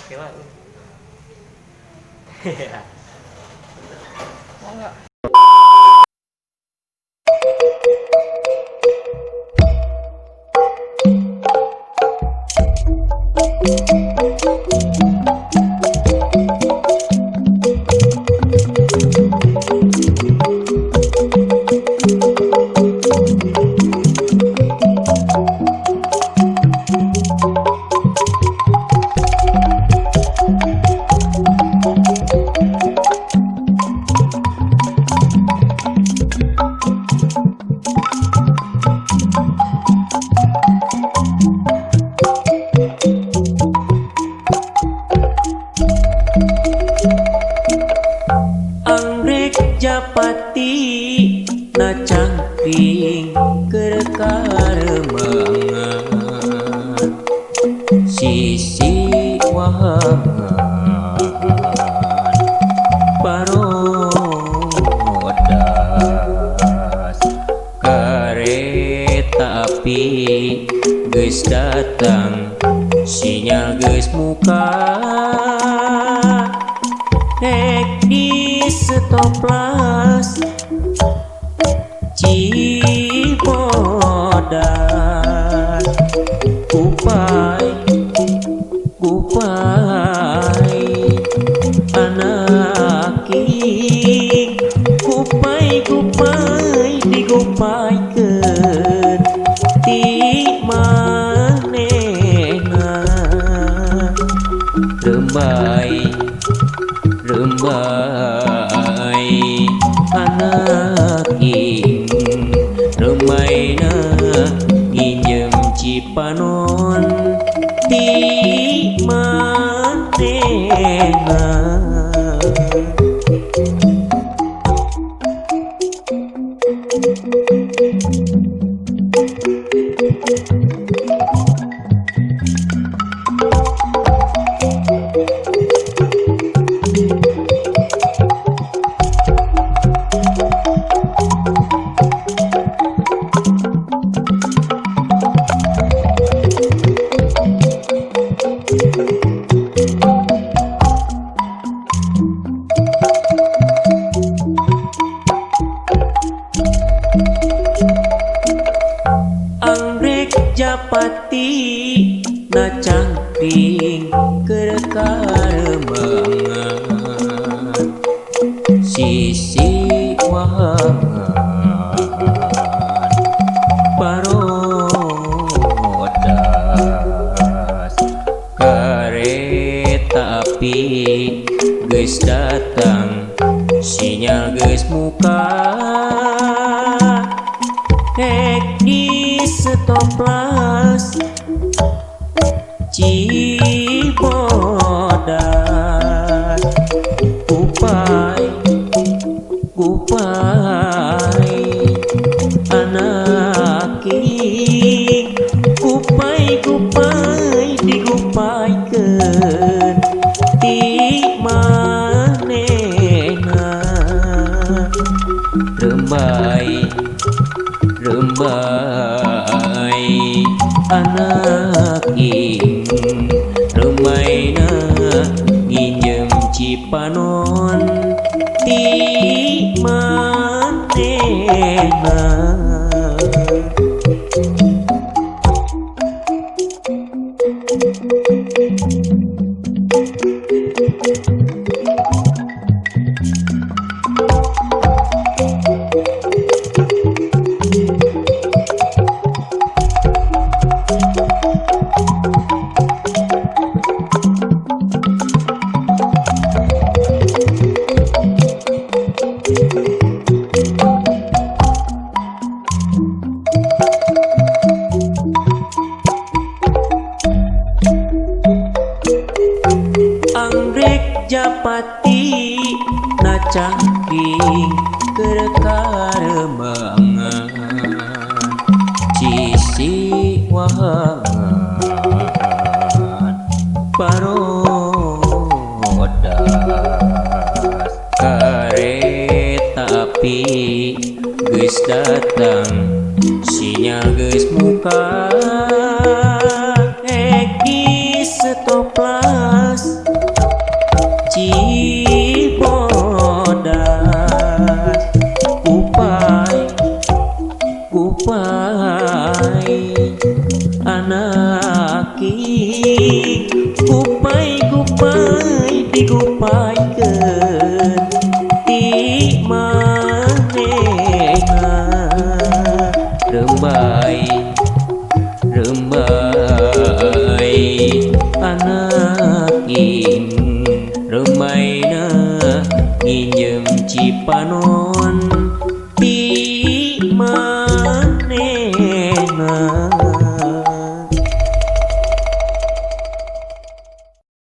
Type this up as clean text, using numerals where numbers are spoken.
Oke lah. Mau nggak? Anggrek japati na cangkring keur karemangan sisi wahangan parodas kareta api geus datang sinyal geus muka rek di stoplas Cibodas kupai kupai anak ing kupai kupai digupaikeun ti manehna rembay rembay anak ing rembayna nginjem cipanon ti manehna. Anggrek japati na cangkring keur karemangan sisi wahangan parodas kareta api geus datang sinyal geus muka rek di stoplas Cibodas kupai kupai anak ing kupai kupai digupaikeun ti manehna rembay rembay anak ing rembayna nginjem cipanon ti manehna. Anggrek japati na cangkring keur karemangan sisi wahangan parodas kareta api geus datang sinyal geus muka rek di stoplas Rembai anak kupai kupai digupaikeun ti manehna. Rembai rembai anak rembaina nginjem Cipanon.